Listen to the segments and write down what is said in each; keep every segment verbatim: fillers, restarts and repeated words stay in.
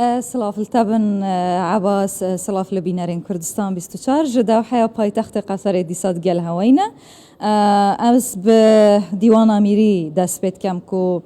Silav li te bin, e, Ebas, e, silav li bînerên Kurdistan bîst û çar. Ji Dewheya paytextê Qeterê dîsa digel heweyne. E, Ez bi dîwana Mîrî dest pê dikem ku,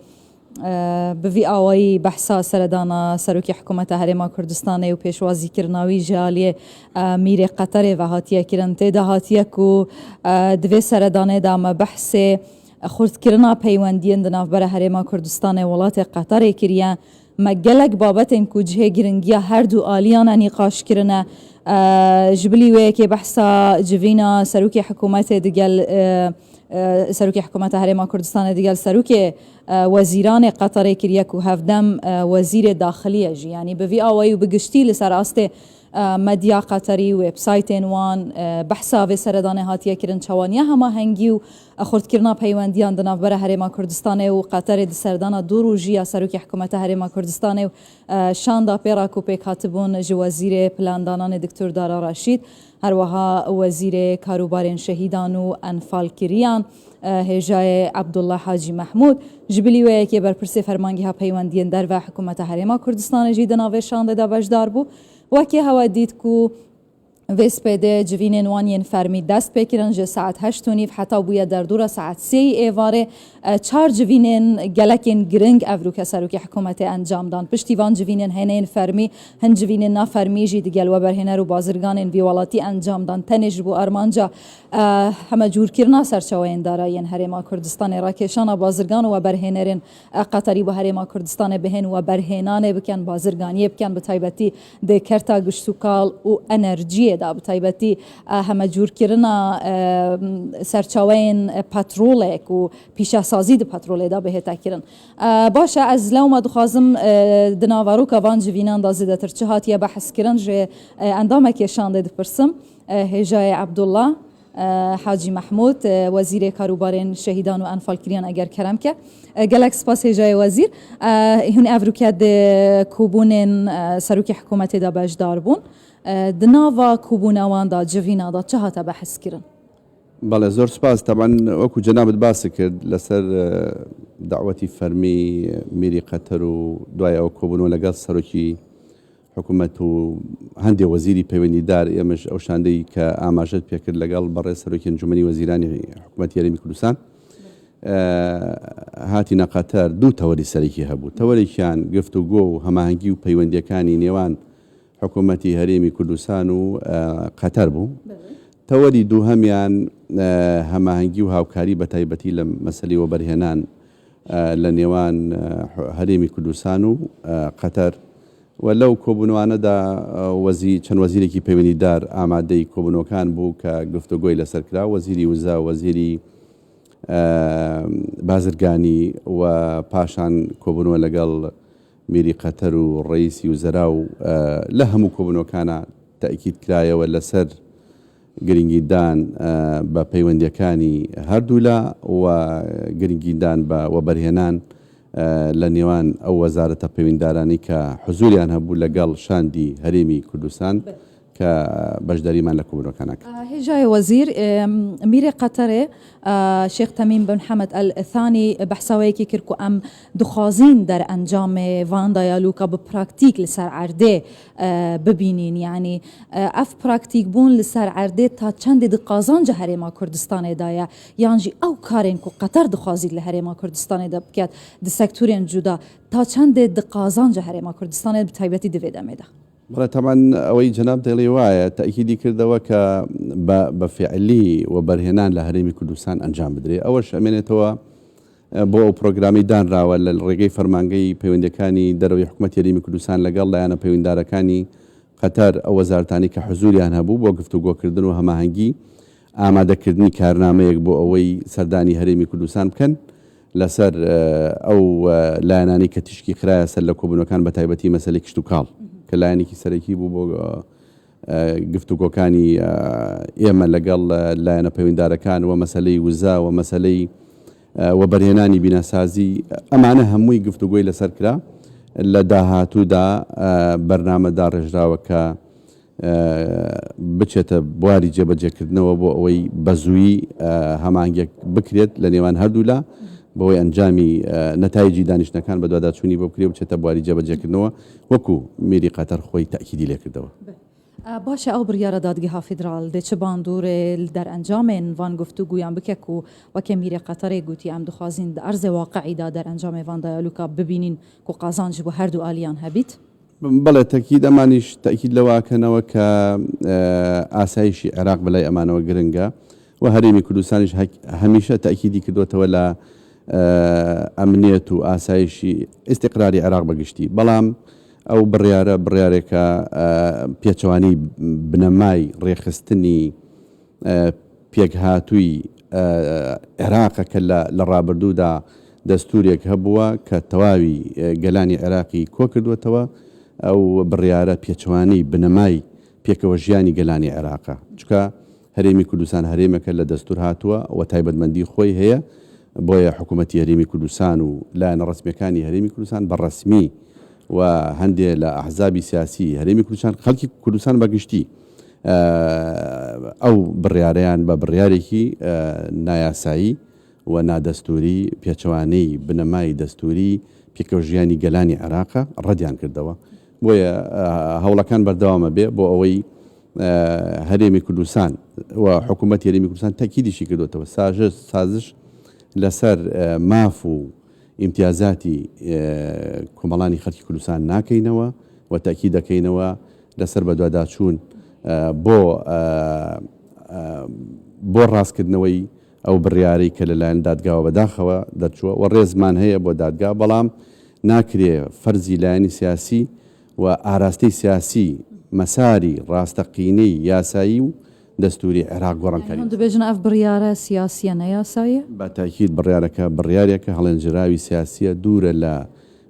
e, bi vî awayî behsa seredana Serokê Hikûmeta Herêma Kurdistanê û pêşwazîkirina wî ji aliyê, e, Mîrê Qeterê ve hatiye kirin. Tê de hatiye ku, e, di vê seredanê de me behsê xurtkirina peywendiyên di navbera Herêma Kurdistanê welatê Qeterê kiriye. Me gelek babetên ku cihê giringiya her du aliyan e nîqaş kirine. E, ji bilî wê yekê behsa civîna serokê hikûmetê digel, e, e, serokê hikûmeta Herêma Kurdistanê digel serokê, e, wezîranê Qeterê kiriye ku hevdem, e, wezîrê daxilî ye jî. Yanî bi vî awayî û bi giştî li ser astê, e, medya Qeterî, websaytên wan, e, behsa vê seredanê hatiye kirin, çawaniya hemahengî û xurtkirina peywendiyan di navbera Herêma Kurdistanê û Qeterê di serdana du rojî ya Serokê Hikûmeta Herêma Kurdistanê û, e, şanda pê re ku pêk hatibûn ji Wezîrê Plandananê Doktor Dara Reşîd, her wiha Wezîrê Karûbarên Şehîdan û Enfalkiriyan, e, Hêjayê Ebdullah Hacî Mehmûd, ji bilî wê yekê berpirsê Fermangîha Peywendiyên Derve Hikûmeta Herêma Kurdistanê jî di navê şandê de beşdar bû. Wekî hewe dît ku vê spêdê civînên wan yên fermî dest pê kirin, ji saet heşt û nîv heta bûye derdora saet sê yê êvarê, e, çar civînên gelekên giring evroke serokê hikûmetê encam dan. Piştî van civînên hêneyên fermî, hin civînên nafermî jî digel weberhêner û bazirganên vî welatî encam dan. Tenê ji bo armanca, e, hemecûrkirina serçaweyên darayiyên Herêma Kurdistanê, rakêşana bazirgan û weberhênerên e, Qeterî bi Herêma Kurdistanê bihên weberhênanê bikin, bazirganiyê bikin, bi taybetî di kerta giştûkal û enerjiyê de, bi taybetî, e, hemecûrkirina, e, serçaweyên, e, petrolê ku pîşesazî di petrolê de bihête kirin. E, baş e, ez lewma dixwazim, e, di naveroka van civînan de zêdetir çi hatiye behs kirin, ji, e, endamekê şandê dipirsim, e, Hêjayê Ebdullah. E, Hacî Mehmûd, e, Wezîrê Karûbarên Şehîdan û Enfalkiriyan, eger kerem ke. E, gelek spas Hêjayê Wezîr. E, hûn evroke di kobûnên, e, Serokê Hikûmetê de beşdar bûn. E, di nava kobûna wan de, civîna de çi hate behs kirin? Belê, zor spas. Teban wekû cenabit bas kir, leser, e, dawetî fermî Mîrî Qeter û duaya ew kobûno legal serokî hikûmet û hindê wezîrî peywendîdar, êmiş ew şandeyî ke amajet pê kir legal berê serokê Encûmenî Wezîranî Hikûmetî Herêmî Kurdistan, e, hatîne Qeter, du tewerî serekî hebû. Tewerekiyan giftûgo û hemahengî û peywendiyekani nêwan hikûmetî Herêmî Kurdistan û, e, Qeter bû. Belê. Tewerî duhemiyan, e, hemahengî û hawkarî bi taybetî li meselê weberhênan, e, li nêwan, e, Herêmî Kurdistan û, e, Qeter. We lew kobûnwane de, e, wezî-, çend wezîrekî peywendîdar amadeyî kobûnokan bû ke guftûgoyê leser kira. Wezîrî Wiza, wezîrî, e, bazirganî we paşan kobûno legal Mîrî Qeter û Reîsî Wizera û, e, li hemû kobûnokana tekîd kirayewe leser girîngîdan, e, bi peywendiyekani her du la û girîngîdan bi weberhênan, e, li nêwan ew wezareta peywîndaranî ke huzûriyan hebû legal şandî Herêmî Kurdistan ke beşdarî man li kobûnokana kir. Hêjayê Wezîr, e, Mîrê Qeterê, e, Şêx Temîm bin Hemed El Thanî behsa wê yekê kir ku em dixwazîn derencamê van dayalûka bi praktîk li ser erdê, e, bibînîn. Yanî, e, ev praktîkbûn li ser erdê ta çendê di qazanca Herêma Kurdistanê de ye? Yan jî ew karên ku Qeter dixwazî li Herêma Kurdistanê de biket, di sektorên cuda, ta çendê di qazanca Herêma Kurdistanê, bi taybetî di vê demê de? Bela teban ewey cenab dêlê waye, tekîdî kirdewe ke bi, bi fiilî weberhênan li Herêmî Kurdistan encam bidrê. Ew e şemênetwe, e, bo ew programî danrawe li rêgey fermangeyî peywendiyekani derewî hikûmetê Herêmî Kurdistan legal layana peywîndarekani Qeter, ew wezaretanî ke huzûriyan hebû bo guftûgokirdin û hemahengî, amadekirdinî karnameyek bo ewey serdanî Herêmî Kurdistan bikin. Leser, e, ew, e, layananî ke tîşkî xiraye ser li kobûnokan, bi taybetî meselê kişt û kal, ke layanekî serekî bû bo, e, e, guftûgokanî, e, ême legal, e, layene peywîndarekan we meseleyî wiza, we meseleyî, e, weberhênanî bînesazî, emane hemûyî guftûgoyî leser kira. Li dahatû de, e, bername darêjraweke, e, biçete buarî cêbecêkirinê we bo ewey bezûyî, e, hemahengek bikirêt li nêwan her du la. بەوەی ئەنجامی نەتایجی دانیشتنەکان بە دواداچوونی بۆ بکرێ و بچێتە بواری جێبەجێکردنەوە، وەکو میری قەتەر خۆی تاکیدی لێکردەوە. باشە، ئەو بڕیارە دادگەها فیدرال دێ چ باندورێ li der'encamên van guftûgûyan bike ku weke mîrê Qeterê gotî, em dixwazîn di erzê waqi'î de der'encamê van dayalûka bibînîn ku qazanc ji bo her du aliyan hebît? بەڵێ، تەکید، ئەمانیش تەکید لەوە ئەکەنەوە کە ئاسایشی عێراق بەلای ئەمانەوە گرنگە و هەرێمی کوردستانیش هەمیشە تەکیدی کردوتەوە لە ئەمنیەت و ئاسایشی ئیستیقراری عێراق بەگشتی. بەڵام ئەو بڕیارە بڕیارێکە پێچەوانی بنەمای ڕێخستنی پێکهاتووی عێراقە کە لە ڕابردوودا دەستورێک هەبووە کە تەواوی گەلانی عێراقی کۆ کردوتەوە. ئەو بڕیارە پێچەوانی بنەمای پێکەوە ژیانی گەلانی عێراقە، چکە هەرێمی کوردستان هەرێمەکە لە دەستور هاتووە و تایبەتمەندی خۆی هەیە. بۆیە حکوومەتی هەرێمی کوردستان و لایەنە ڕسمیەکانی هەرێمی کوردستان بە ڕسمی و هەندێک لە ئەحزابی سیاسی هەرێمی کوردستان، خەڵکی کوردستان بەگشتی ئەو بڕیارەیان بە بڕیارێکی نایاسایی و نادەستوری، پێچەوانەی بنەمای دەستوری پێکەوە ژیانی گەلانی عێراقە، ڕەدیان کردەوە. بۆیە هەوڵەکان بەردەوامە بێ بۆ ئەوەی هەرێمی کوردستان و حکوومەت هەرێمی کوردستان تەکیدیشی کردوتەوە ساژش سازش لەسەر ماف و ئیمتیازاتی کۆمەڵانی خەڵکی کوردستان ناکەینەوە و تەکی دەکەینەوە لەسەر بەدواداچوون بۆ بۆ ڕاستکردنەوەی ئەو بڕیارەی کە لەلایەن دادگاوە بەداخەوە دەرچووە و ڕێزمان هەیە بۆ دادگا، بەڵام ناکرێ فەرزی لایەنی سیاسی و ئاراستەی سیاسی مەساری ڕاستەقینەی یاسایی و دەستوری عێراق گۆڕانکاری. دەبێژن ئەف بڕیارە سیاسیە نەیاسایە؟ بە تاکید بڕیارەکە بڕیارێکە هەڵێنجراوی سیاسیە، دوورە لە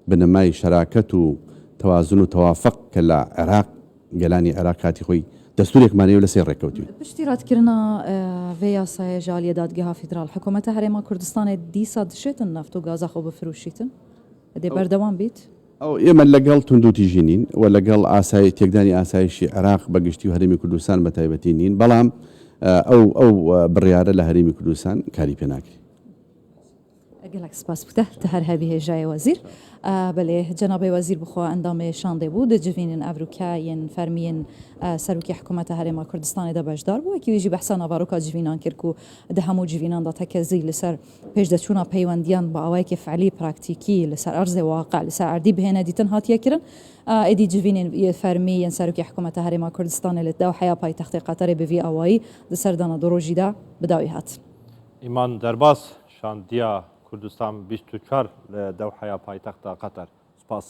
بنەمای شەراکەت و تەوازن و تەوافق کە لە عێراق گەلانی عێراق کاتی خۆی دەستورێکمانەیە و لە سێ ڕێککەوتوی. پشتی ڕەتکردنا vê yasayê ji aliyê dadgeha federal hikûmeta Herêma Kurdistanê dîsa dişêtin neft û gaza xwe bifirûşîtin? Dê berdewam bît? ئەو ئێمە لەگەڵ توندوتیژی نین و لەگەڵ ئاسای تێکدانی ئاسایشی عێراق بە گشتی و هەرێمی کوردستان بە تایبەتی نین، بەڵام ئەو ئەو بڕیارە لە هەرێمی کوردستان کاری پێ ناکرێت. Gelek spas bû te, tu her hebî hêjayê wezîr. Belê, cenabê wezîr bi xwe endamê şandê bû, di civînên evrûke yên fermî yên serokê hikûmeta Herêma Kurdistanê de beşdar bû. Wekî wî jî behsa navaroka civînan kir ku di hemû civînan de tekezî li ser pêşdeçûna peywendiyan bi awayekî fe'lî, praktîkî, li ser erzê waqe, li ser erdî bihêne dîtin hatiye kirin. Êdî civînên fermî yên serokê hikûmeta Herêma Kurdistanê li Dewheya paytextê Qeterê bi vî awayî di serdana du rojî de bi dawî hat. Îman Derbas şandiya Kurdistan bîst û çar li Dewheya paytexta Qeter. Spas.